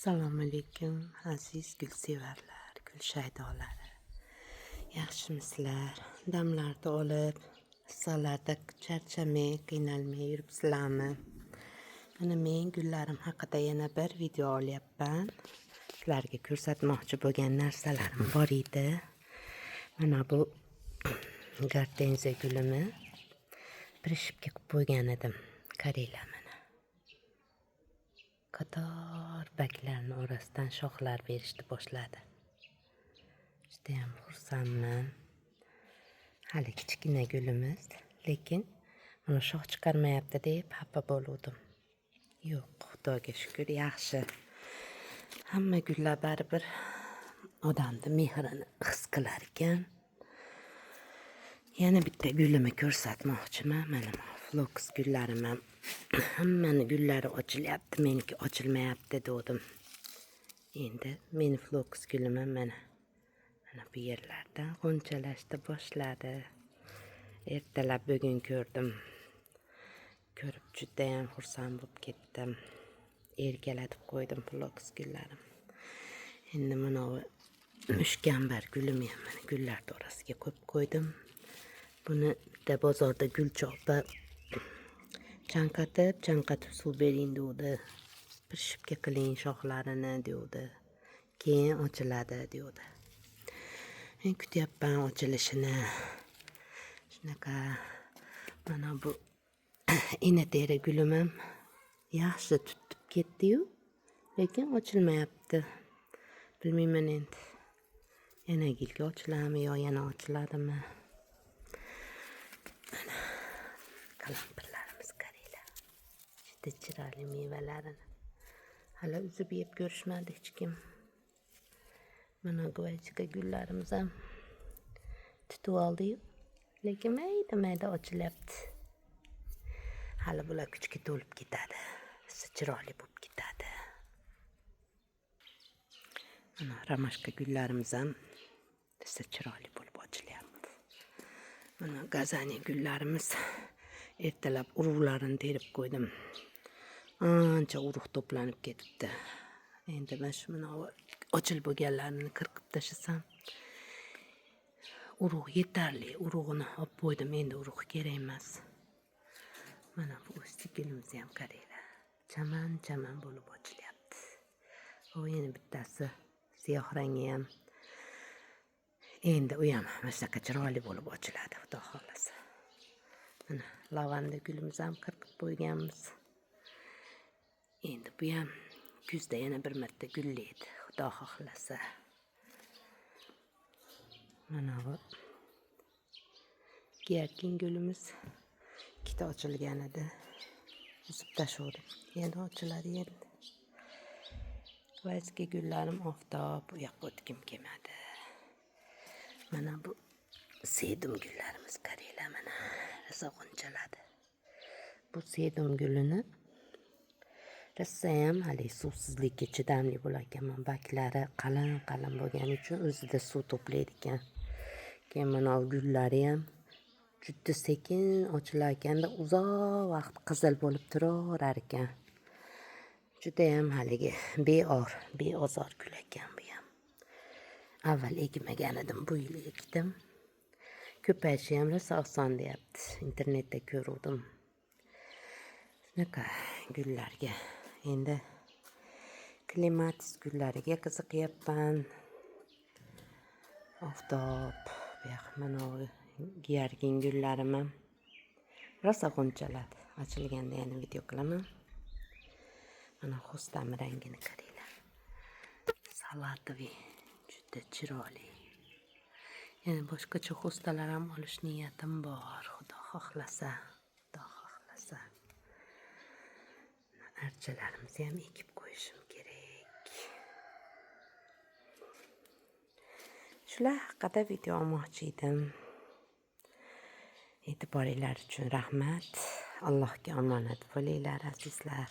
Assalomu alaykum, aziz gulsevarlar, gul shaydolari. Yaxshimisizlar? Damlarni olib, issiqlarda charchamay, qiynalmay yuribsizlarmi? Mana men gullarim haqida yana bir video olyapman. Sizlarga ko'rsatmoqchi bo'lgan narsalarim bor edi. Mana bu gortenziya gulini прищипка qilib qo'ygan edim. Qaranglar mana. Qator barglarni orasidan shoxlar berishni boshladi. Judayam xursandman. Hali kichkina gulimiz, lekin mana shox chiqarmayapti deb xafa bo'luvdim. Yo'q, Xudoga shukur, yaxshi. Hamma gullar baribir odamni mehrini his qilar ekan. Yana bitta gulimni ko'rsatmoqchiman. Mana floks gullarim ham, hammani gullari ochilyapti, meniki ochilmayapti degandim. Endi meni floks gulim ham mana mana bu yerlardan g'unchalashni boshladi. Ertalab bugun ko'rdim. Ko'rib judayam xursand bo'lib ketdim. Erkalatib qo'ydim floks gullarim. Endi mana bu mushkambar gulimni ham mana gullar orasiga qo'yib qo'ydim. Buni bitta bozorda gulchi opa chanqatib, chanqatib suv bering degdi. Прищипка qiling shoxlarini degdi. Keyin ochiladi degdi. Men kutyapman ochilishini. Shunaqa mana bu enetera gulim ham yaxshi tutib ketdi-yu, lekin ochilmayapti. Bilmayman endi. Yana yilga ochiladimi yo yana ochiladimi? Mana qalampirlarimiz, qaranglar. Juda chiroyli mevalarini. Hali uzib yeb ko'rishmadi hech kim. Mana гвоздика gullarimiz ham tutib oldi-yu, lekin mayda-mayda ochilyapti. Hali bular kuchga to'lib ketadi. Rosa chiroyli bo'lib ketadi. Mana ромашка gullarimiz ham rosa chiroyli bo'lib ochilyapti. Mana gazaniya gullarimiz, ertalab urug'larini terib qo'ydim. Ancha urug' to'planib ketibdi. Endi mana shu mana ochilib bo'lganlarini qirqib tashlasam, urug' yetarli. Urug'ini olib qo'ydim. Endi urug' kerak emas. Mana bu o'sdi gulimizni ham qaranglar. Chaman-chaman bo'lib ochilyapti. U yana bittasi siyoh rangi ham, endi u ham mana shunaqa chiroyli bo'lib ochiladi, Xudo xohlasa. Mana lavanda gulimiz ham qirqib qo'yganmiz. Endi bu ham kuzda yana bir marta gullaydi, Xudo xohlasa. Mana bu gherkin gulimiz ikkita ochilgan edi. Uzib tashladim. Yana ochiladi endi. Гвоздика gullarim oftob, u yoqqa o'tgim kelmadi. Mana bu sedum gullarimiz, qaranglar, mana rosa g'unchaladi. Bu sedum gulini rosayam haligi suvsizlikka chidamli bo'lar ekan. Mana barglari qalin qalin bo'lgani uchun o'zida suv to'playdi ekan. Keyin mana bu gullari ham juda sekin ochilar ekanda, uzoq vaqt qizil bo'lib turaverar ekan. Judayam haligi beor, beozor gul ekan bu ham. Avval ekmagan edim, bu yil ekdim. Ko'payishi ham rosa oson deyapti. Internetda ko'ruvdim. Shunaqa gullarga. Endi klematis gullariga qiziqyapman. Oftob, bu yoq mana bu giyargin gullarim ham rosa g'unchaladi. Ochilganda yana video qilaman. Mana xostam rangini qaranglar. Салатовый, juda chiroyli. Yana boshqacha xostalar ham olish niyatim bor, Xudo xohlasa. Xudo xohlasa. Archalarimizni ham ekib qo'yishim kerak. Shular haqida video olmoqchi edim. E'tiboringlar uchun rahmat. Allohga omonat bo'linglar, azizlar.